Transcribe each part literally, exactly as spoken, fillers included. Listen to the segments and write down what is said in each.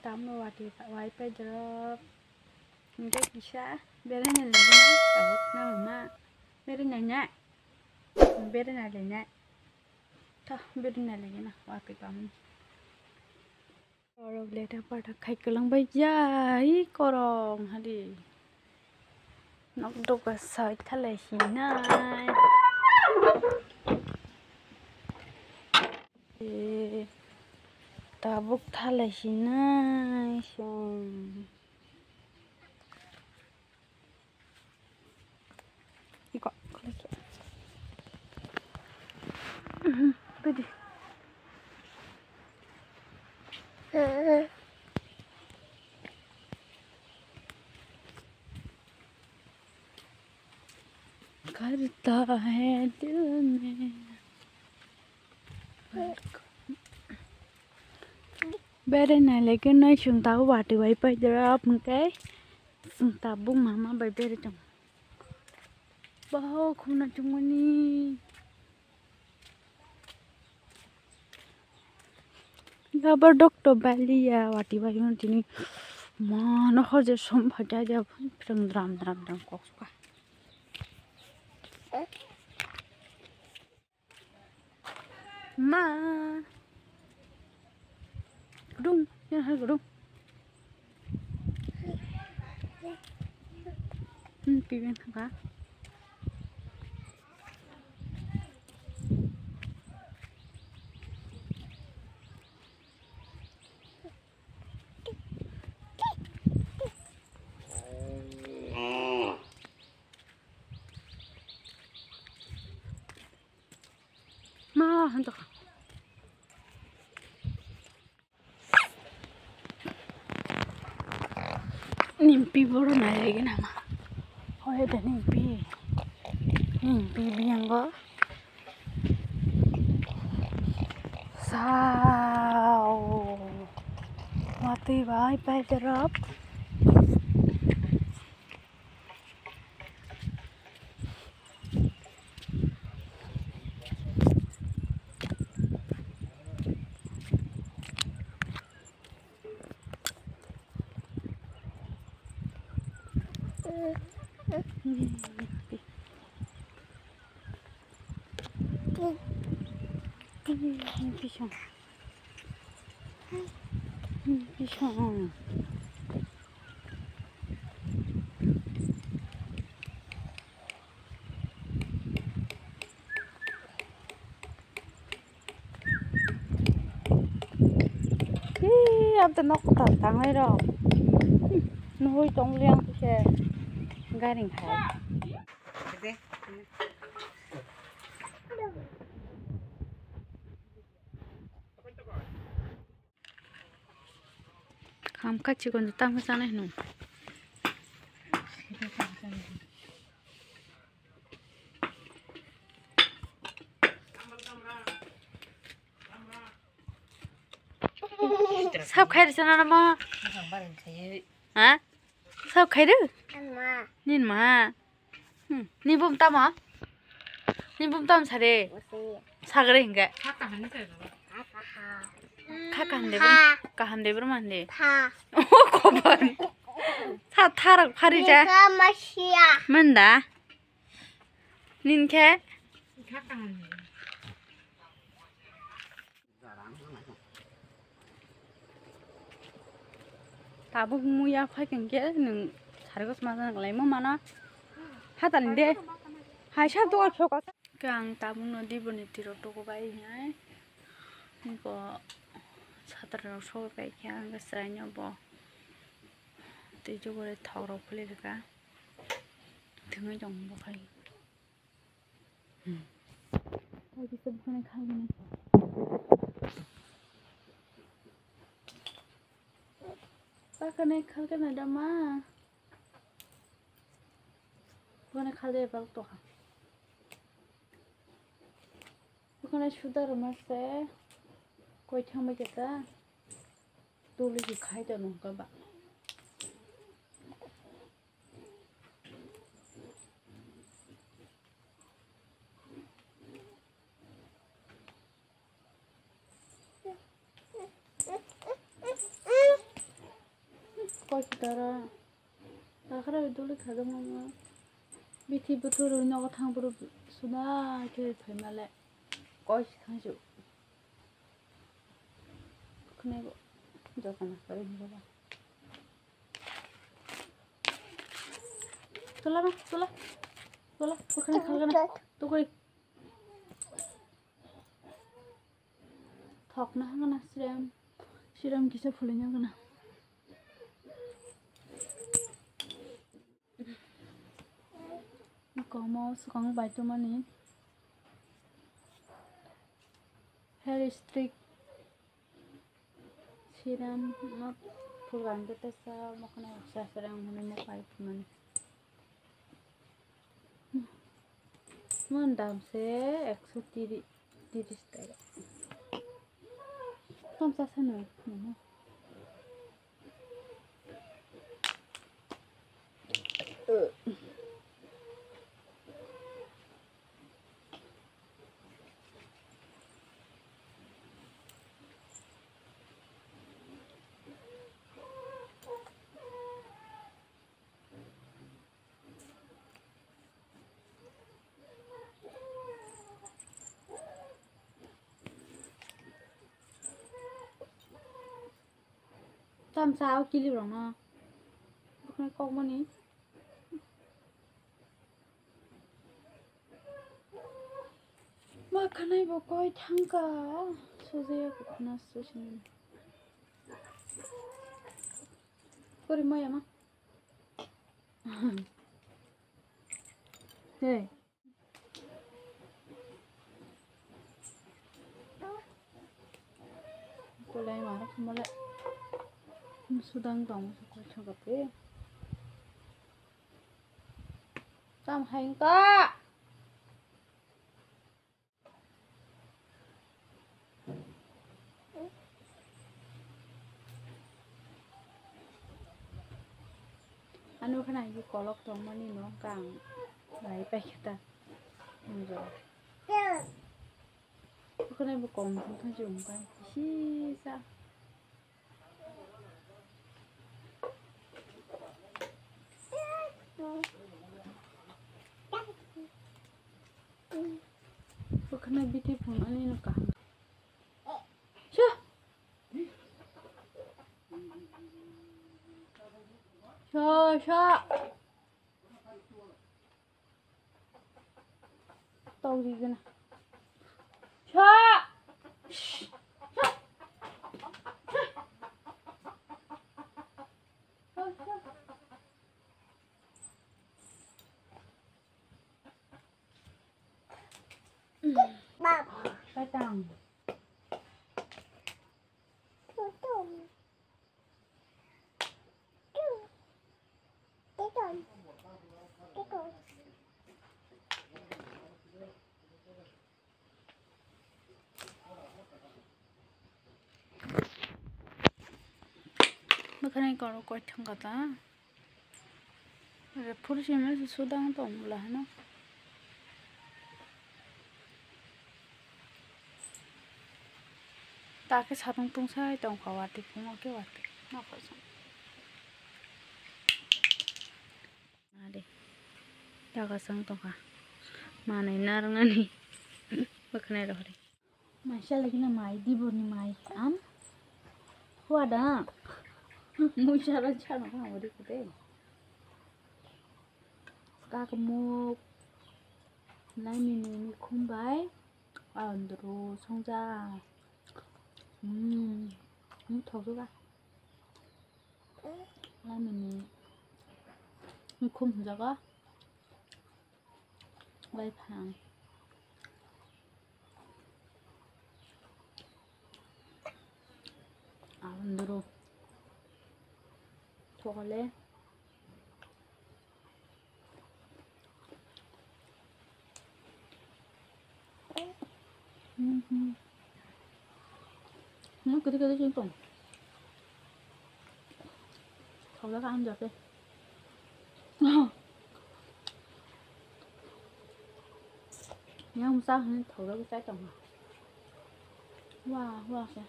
Tamno wati wai pai drop. Hingke kisa beraina lagina tabuk na mama. Beraina nya. Beraina lagina. Tah, beraina lagina wati pamani. Oro leta pata khai kwlwng bai ya, hi korong hadi. Nok doka soi thalai hinai. Eh, tabuk thalai hinai song. Iko, kolekya. Mhm, pwdi. करता है दिल में। Bere nailai khe nai chwng tabuk watwi bai paidwrap hwnkhe chwng tabuk mama bai bere tong. Baho khumna chumani. Gabar dokto baliya watwi bai tini. Mano hor je som phaja ja phrang dram dram dram kok suka. Ma. Gudung, yang hai gudung. Hmm, piben ka. Ma, hantok. Nimpi boro nai lagi nama. Hoi da nimpi. Nimpi biyango. Sao. Mati bai pai terap. Pisang. Pisang. Hi, abda nok kwtal tangnai rok. Nuhoi tongli ang khe garing hai. Kham kachikon tamo chanai hwnwi. Sab khai risa na mo. Ha? Sab khai ru? Nin ma. Hmm, ni bum tamo? Ni bum tamo sare? Sagre hinga. Kha kaham de brum, kaham de brum hande. Oh, kopan. Sa tharak phari ja. Manda. Nin khe? Tabuk muya phai khe nwng sarigos ma jana kwlai mo mano. Hatal de. Hai sab dugar khok. Khe ang tabukno diboni tiro tuku bai hinai. Bo satra rok sogwi pai khe ang chwraino bo tei jugure thok rok phulirwkha. Thwngwi tong bo khai. Hai kisa bukhana khalgani. Bukhana khalgana dama. Bukhana khalde bal toha. Bukhana sudar mase koi thangbai keta. Tuli khai to nungka ba. Koi kitara. Takhara duli khajak mama. Bithi buthuru nogo thang buru suda khe phaimale. Koi thangsu. Khne go. Jokana kare ni baba. Tola ma, tola. Tola, kukhani khalgana. Tukuri. Thokna hangana siram. Siram kisa phulina gana. Komo swkang bai tongmani hair stick siram no phulan khe tesa mokhno sa srang hwnwi mo pai phunani. Mon dam se ekso tiri, tiris taka. Tom sa sano. Tam sa o kilip rok no. Bukhai kok mani. Ma khanai bo koi thangka. Sojaya ko khana sosini. Kori maya ma. Hey. Kulai mara khamale. Sudang tong sokoi sokoi. Tam hain ka. Ano khana ibu kolok tongmani no kang lai pai khata. Khana ibu kong thang thang jum kai sisa. Bukhana bithi phunani no kaham. Sha. Sha, sha. Tau di gana. Sha. Patang. Bwkhani koro koithang kata. Phuru simi se sudang tong bwla hino. Ta khe satung tungsai tongkha watwi phungo khe watwi. Nokha song. Ade. Daga chwng tongkha. Manwi narwknani. Bwkhanai rohori. Maisa lagina mai, diborni mai. Am. Huada. Muisa ro chano kha ori kute. Kakmuk. Laimini mikhum bai. Andro songja. Hmm. Hmm, thokjwk a. Lamini mikhum hwnjago. Bai phang. Aboni doro. Thokole. Nung kiri kiri sing tong. Thokjak ang jape. Yang masa hini thokjak sai tong. Wah, wah se.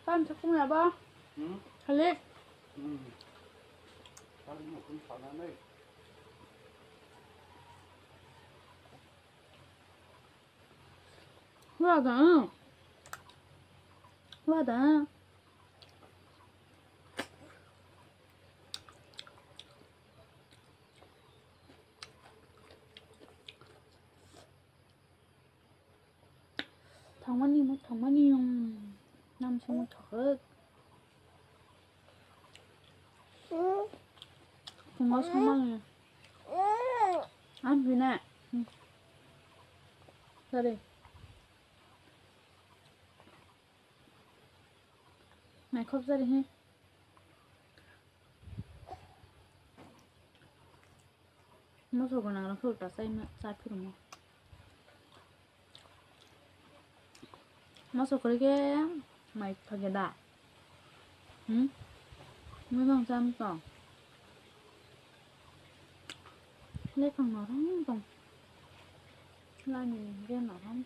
Tam sa kung ya ba? Hmm? Halik. Hmm. Tam mo kung sa na nai. Wa da. Wa da. Thangmani mo thangmani yung. Nam simo thok. Tungo samang. Am bina. Sorry. Naikhok jari he. Moso gwnang rok khe ulta chai ma, chai phuru mo. Moso kwrwi khe mai thok ya da? Hmm? Mui bang cham tong. Lephang norom tong. Lami ni hwnkhe norom.